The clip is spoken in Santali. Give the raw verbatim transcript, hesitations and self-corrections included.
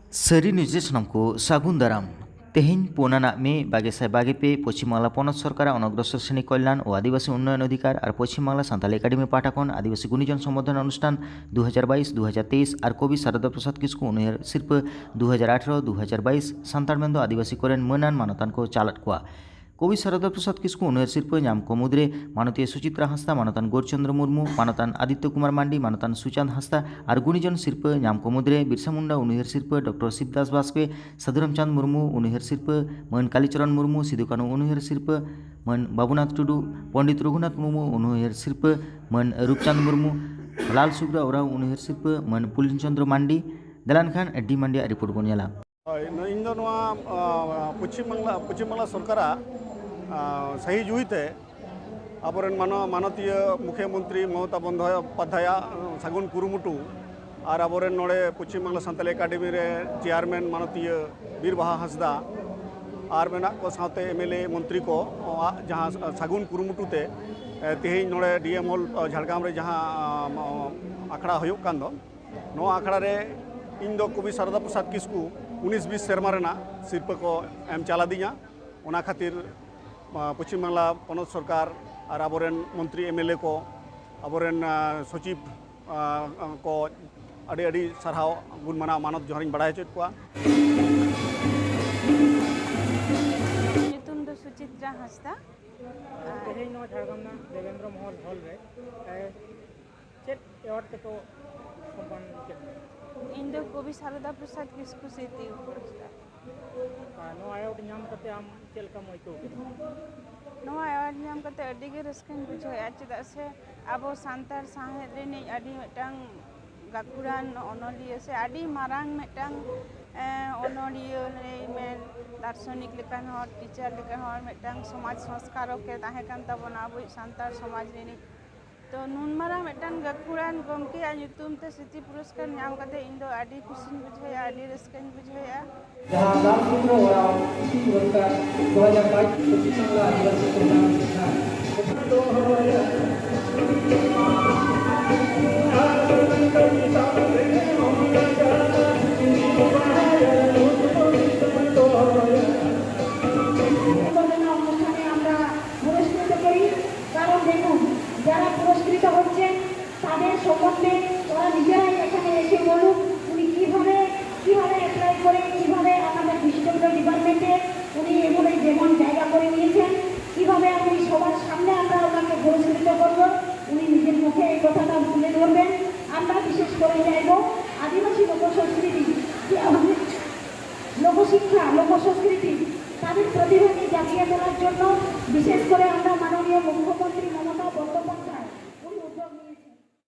ᱥᱟᱹᱨᱤ ᱱᱤᱭᱩᱡᱽ ᱨᱮ ᱥᱟᱱᱟᱢ ᱠᱚ ᱥᱟᱹᱜᱩᱱ ᱫᱟᱨᱟᱢ᱾ ᱛᱮᱦᱮᱧ ᱯᱩᱱ ᱟᱱᱟᱜ ᱢᱮ ᱵᱟᱜᱮ ᱥᱟᱭ ᱵᱟᱜᱮ ᱯᱮ, ᱯᱚᱪᱷᱤᱢ ᱵᱟᱝᱞᱟ ᱯᱚᱱᱚᱛ ᱥᱚᱨᱠᱟᱨᱟᱜ ᱚᱱᱚᱜᱨᱚᱥᱚᱨ ᱥᱨᱮᱱᱤ ᱠᱚᱞᱭᱟᱱ ᱳ ᱟᱹᱫᱤᱵᱟᱹᱥᱤ ᱩᱱᱱᱚᱭᱚᱱ ᱚᱫᱷᱤᱠᱟᱨ ᱟᱨ ᱯᱚᱪᱷᱤᱢ ᱵᱟᱝᱞᱟ ᱥᱟᱱᱛᱟᱞᱤ ᱮᱠᱟᱰᱮᱢᱤ ᱯᱟᱦᱴᱟ ᱠᱷᱚᱱ ᱟᱹᱫᱤᱵᱟᱹᱥᱤ ᱜᱩᱱᱤᱡᱚᱱ ᱥᱚᱢᱵᱚᱨᱫᱷᱚᱱᱟ ᱚᱱᱩᱥᱴᱷᱟᱱ ᱫᱩ ᱦᱟᱡᱟᱨ ᱵᱟᱭᱤᱥ ᱫᱩ ᱦᱟᱡᱟᱨ ᱛᱮᱭᱤᱥ ᱟᱨ ᱠᱚᱵᱤ ᱥᱟᱨᱚᱫᱟ ᱯᱨᱚᱥᱟᱫᱽ ᱠᱤᱥᱠᱩ ᱩᱱᱩᱭᱦᱟᱹᱨ ᱥᱤᱨᱯᱟᱹ ᱫᱩ ᱦᱟᱡᱟᱨ ᱟᱴᱷᱨᱚ ᱫᱩ ᱦᱟᱡᱟᱨ ᱵᱟᱭᱤᱥ ᱥᱟᱱᱛᱟᱲ ᱢᱮᱱᱫᱚ ᱟᱹᱫᱤᱵᱟᱹᱥᱤ ᱠᱚᱨᱮᱱ ᱢᱟᱹᱱᱟᱱ ᱢᱟᱱᱚᱛᱟᱱ ᱠᱚ ᱪᱟᱞᱟᱫ ᱠᱚᱣᱟ᱾ ᱠᱚᱵᱤ ᱥᱟᱨᱚᱫᱟ ᱯᱨᱚᱥᱟᱫᱽ ᱠᱤᱥᱠᱩ ᱩᱱᱩᱭᱦᱟᱹᱨ ᱥᱤᱨᱯᱟᱹ ᱧᱟᱢ ᱠᱚ ᱢᱩᱫᱽᱨᱮ ᱢᱟᱱᱚᱛᱤᱭᱟᱹ ᱥᱩᱪᱤᱛᱨᱟ ᱦᱟᱸᱥᱫᱟ, ᱢᱟᱱᱚᱛᱟᱱ ᱜᱳᱨᱪᱚᱱᱫᱨᱚ ᱢᱩᱨᱢᱩ, ᱢᱟᱱᱚᱛᱟᱱ ᱟᱫᱤᱛᱭᱚ ᱠᱩᱢᱟᱨ ᱢᱟᱱᱰᱤ, ᱢᱟᱱᱚᱛᱟᱱ ᱥᱩᱪᱟᱸᱫᱽ ᱦᱟᱸᱥᱫᱟ ᱟᱨ ᱜᱩᱱᱤᱡᱚᱱ ᱥᱤᱨᱯᱟᱹ ᱧᱟᱢ ᱠᱚ ᱢᱩᱫᱽᱨᱮ ᱵᱤᱨᱥᱟ ᱢᱩᱱᱰᱟ ᱩᱱᱩᱭᱦᱟᱹᱨ ᱥᱤᱨᱯᱟᱹ, ᱰᱚᱠᱴᱚᱨ ᱥᱤᱵᱫᱟᱥ ᱵᱟᱥᱠᱮ, ᱥᱟᱫᱷᱩ ᱨᱟᱢᱪᱟᱸᱫᱽ ᱢᱩᱨᱢᱩ ᱩᱱᱩᱭᱦᱟᱹᱨ ᱥᱤᱨᱯᱟᱹ, ᱢᱟᱹᱱ ᱠᱟᱞᱤᱪᱚᱨᱚᱱ ᱢᱩᱨᱢᱩ, ᱥᱤᱫᱩ ᱠᱟᱹᱱᱦᱩ ᱩᱱᱩᱭᱦᱟᱹᱨ ᱥᱤᱨᱯᱟᱹ, ᱢᱟᱹᱱ ᱵᱟᱵᱩᱱᱟᱛᱷ ᱴᱩᱰᱩ, ᱯᱚᱱᱰᱤᱛ ᱨᱚᱜᱷᱩᱱᱟᱛᱷ ᱢᱩᱨᱢᱩ ᱩᱱᱩᱭᱦᱟᱹᱨ ᱥᱤᱨᱯᱟᱹ, ᱢᱟᱹᱱ ᱨᱩᱯᱪᱟᱸᱫᱽ ᱢᱩᱨᱢᱩ, ᱞᱟᱞ ᱥᱩᱜᱽᱨᱟ ᱳᱨᱟᱸᱣ ᱩᱱᱩᱭᱦᱟᱹᱨ ᱥᱤᱨᱯᱟᱹ, ᱢᱟᱹᱱ ᱯᱩᱞᱤᱱ ᱪᱚᱸᱫᱽᱨᱚ ᱢᱟᱱᱰᱤ᱾ ᱫᱮᱞᱟᱱ ᱠᱷᱟᱱ ᱰᱤ ᱢᱟᱱᱰᱤᱭᱟᱜ ᱨᱤᱯᱳᱨᱴ ᱵᱚᱱ ᱧᱮᱞᱟ᱾ ᱦᱳᱭ, ᱱᱚ-, ᱤᱧ ᱫᱚ ᱱᱚᱣᱟ, ᱟ, ᱯᱚᱪᱷᱤᱢ ᱵᱟᱝᱞᱟ, ᱯᱚᱪᱷᱤᱢ ᱵᱟᱝᱞᱟ ᱥᱚᱨᱠᱟᱨᱟᱜ, ᱟ, ᱥᱟᱹᱦᱤ ᱡᱩᱦᱤ ᱛᱮ ᱟᱵᱚᱨᱮᱱ ᱢᱟᱱᱚ-, ᱢᱟᱱᱚᱛᱤᱭᱟᱹ ᱢᱩᱠᱷᱭᱚᱢᱚᱱᱛᱨᱤ ᱢᱚᱢᱚᱛᱟ ᱵᱚᱱᱫᱳᱯᱟᱫᱽᱫᱷᱟᱭᱟᱜ ᱥᱟᱹᱜᱩᱱ ᱠᱩᱨᱩᱢᱩᱴᱩ ᱟᱨ ᱟᱵᱚᱨᱮᱱ ᱱᱚᱰᱮ ᱯᱚᱪᱷᱤᱢ ᱵᱟᱝᱞᱟ ᱥᱟᱱᱛᱟᱞᱤ ᱮᱠᱟᱰᱮᱢᱤ ᱨᱮ ᱪᱮᱭᱟᱨᱢᱮᱱ ᱢᱟᱱᱚᱛᱤᱭᱟᱹ ᱵᱤᱨ ᱵᱟᱦᱟ ᱦᱟᱸᱥᱫᱟ ᱟᱨ ᱢᱮᱱᱟᱜ ᱠᱚ ᱥᱟᱶᱛᱮ ᱮᱢ ᱮᱞ ᱮ ᱢᱚᱱᱛᱨᱤ ᱠᱚ ᱟᱜ ᱡᱟᱦᱟᱸ ᱥᱟᱹᱜᱩᱱ ᱠᱩᱨᱩᱢᱩᱴᱩ ᱛᱮ, ᱮ, ᱛᱮᱦᱮᱧ ᱱᱚᱰᱮ ᱰᱤ ᱮᱢ ᱦᱚᱞ, ᱟ, ᱡᱷᱟᱲᱜᱨᱟᱢ ᱨᱮ ᱡᱟᱦᱟᱸ, ᱟᱢ, ᱟᱠᱷᱲᱟ ᱦᱩᱭᱩᱜ ᱠᱟᱱ ᱫᱚ, ᱱᱚᱣᱟ ᱟᱠᱷᱲᱟ ᱨᱮ ᱤᱧ ᱫᱚ ᱠᱚᱵᱤ ᱥᱟᱨᱚᱫᱟ ᱯᱨᱚᱥᱟᱫᱽ ᱠᱤᱥᱠᱩ ᱩᱱᱤᱥ ᱵᱤᱥ ᱥᱮᱨᱢᱟ ᱨᱮᱱᱟᱜ ᱥᱤᱨᱯᱟᱹ ᱠᱚ ᱮᱢ ᱪᱟᱞ ᱟᱹᱫᱤᱧᱟ᱾ ᱚᱱᱟ ᱠᱷᱟᱹᱛᱤᱨ, ᱟ, ᱯᱚᱪᱷᱤᱢ ᱵᱟᱝᱞᱟ ᱯᱚᱱᱚᱛ ᱥᱚᱨᱠᱟᱨ ᱟᱨ ᱟᱵᱚᱨᱮᱱ ᱢᱚᱱᱛᱨᱤ ᱮᱢ ᱮᱞ ᱮ ᱠᱚ, ᱟᱵᱚᱨᱮᱱ, ᱟ, ᱥᱚᱪᱤᱵᱽ, ᱟ, ᱠᱚ ᱟᱹᱰᱤ ᱟᱹᱰᱤ ᱥᱟᱨᱦᱟᱣ ᱜᱩᱱ ᱢᱟᱱᱟᱣ ᱢᱟᱱᱚᱛ ᱡᱚᱦᱟᱨᱤᱧ ᱵᱟᱲᱟᱭ ᱦᱚᱪᱚᱭᱮᱫ ᱠᱚᱣᱟ᱾ ᱧᱩᱛᱩᱢ ᱫᱚ ᱥᱩᱪᱤᱛᱨᱟ ᱦᱟᱸᱥᱫᱟ᱾ ᱟᱨ ᱛᱮᱦᱮᱧ ᱱᱚᱣᱟ ᱡᱷᱟᱲᱜᱨᱟᱢ ᱨᱮᱱᱟᱜ ᱫᱮᱵᱮᱱᱫᱨᱚ ᱢᱚᱦᱚᱞ ᱦᱚᱞ ᱨᱮ, ᱮ, ᱪᱮᱫ ᱮᱣᱟᱨᱰ ᱛᱮᱠᱚ ᱥᱚᱢᱢᱟᱱ ᱠᱮᱫ ᱢᱮᱭᱟ? ᱤᱧ ᱫᱚ ᱠᱚᱵᱤ ᱥᱟᱨᱚᱫᱟ ᱯᱨᱚᱥᱟᱫᱽ ᱠᱤᱥᱠᱩ ᱥᱨᱤᱛᱤ ᱯᱩᱨᱚᱥᱠᱟᱨ᱾ ᱟᱨ ᱱᱚᱣᱟ ᱮᱣᱟᱨᱰ ᱧᱟᱢ ᱠᱟᱛᱮ ᱟᱢ ᱪᱮᱫ ᱞᱮᱠᱟᱢ ᱟᱹᱭᱠᱟᱹᱣ ᱠᱮᱫᱟ? ᱱᱚᱣᱟ ᱮᱣᱟᱨᱰ ᱧᱟᱢ ᱠᱟᱛᱮ ᱟᱹᱰᱤ ᱜᱮ ᱨᱟᱹᱥᱠᱟᱹᱧ ᱵᱩᱡᱷᱟᱹᱣᱮᱫᱼᱟ, ᱪᱮᱫᱟᱜ ᱥᱮ ᱟᱵᱚ ᱥᱟᱱᱛᱟᱲ ᱥᱟᱶᱦᱮᱫ ᱨᱤᱱᱤᱡ ᱟᱹᱰᱤ ᱢᱤᱫᱴᱟᱝ ᱜᱟᱹᱠᱷᱩᱲᱟᱱ ᱚᱱᱚᱞᱤᱭᱟᱹ ᱥᱮ ᱟᱹᱰᱤ ᱢᱟᱨᱟᱝ ᱢᱤᱫᱴᱟᱝ, ᱮᱸ, ᱚᱱᱚᱞᱤᱭᱟᱹ ᱞᱟᱹᱭ ᱢᱮ, ᱫᱟᱨᱥᱚᱱᱤᱠ ᱞᱮᱠᱟᱱ ᱦᱚᱲ, ᱴᱤᱪᱟᱨ ᱞᱮᱠᱟᱱ ᱦᱚᱲ, ᱢᱤᱫᱴᱟᱝ ᱥᱚᱢᱟᱡᱽ ᱥᱚᱝᱥᱠᱟᱨᱚᱠ ᱮ ᱛᱟᱦᱮᱸ ᱠᱟᱱ ᱛᱟᱵᱚᱱᱟ ᱟᱵᱚᱭᱤᱡ ᱥᱟᱱᱛᱟᱲ ᱥᱚᱢᱟᱡᱽ ᱨᱤᱱᱤᱡ᱾ ᱛᱚ ᱱᱩᱱ ᱢᱟᱨᱟᱝ ᱢᱤᱫᱴᱟᱝ ᱜᱟᱹᱠᱷᱩᱲᱟᱱ ᱜᱚᱢᱠᱮᱭᱟᱜ ᱧᱩᱛᱩᱢ ᱛᱮ ᱥᱨᱤᱛᱤ ᱯᱩᱨᱚᱥᱠᱟᱨ ᱧᱟᱢ ᱠᱟᱛᱮ ᱤᱧ ᱫᱚ ᱟᱹᱰᱤ ᱠᱩᱥᱤᱧ ᱵᱩᱡᱷᱟᱹᱣᱮᱫᱼᱟ, ᱟᱹᱰᱤ ᱨᱟᱹᱥᱠᱟᱹᱧ ᱵᱩᱡᱷᱟᱹᱣᱮᱫᱼᱟ᱾ ᱡᱟᱦᱟᱸ ᱞᱟᱞ ᱪᱚᱸᱫᱽᱨᱚ ᱳᱨᱟᱸᱣ ᱥᱨᱤᱛᱤ ᱯᱩᱨᱚᱥᱠᱟᱨ ᱫᱩ ᱦᱟᱡᱟᱨ ᱵᱟᱭᱤᱥ ᱯᱚᱪᱷᱤᱢ ᱵᱟᱝᱞᱟ ᱟᱹᱫᱤᱵᱟᱹᱥᱤ ᱠᱚᱧᱟᱢ ᱥᱮᱴᱷᱟ᱾ তুলে ধরবেন। আমরা বিশেষ করে চাইব আদিবাসী লোকসংস্কৃতি, যে আমাদের লোকশিক্ষা, লোকসংস্কৃতি, তাদের প্রতিভাকে জাগিয়ে তোলার জন্য বিশেষ করে আমরা মাননীয় মুখ্যমন্ত্রী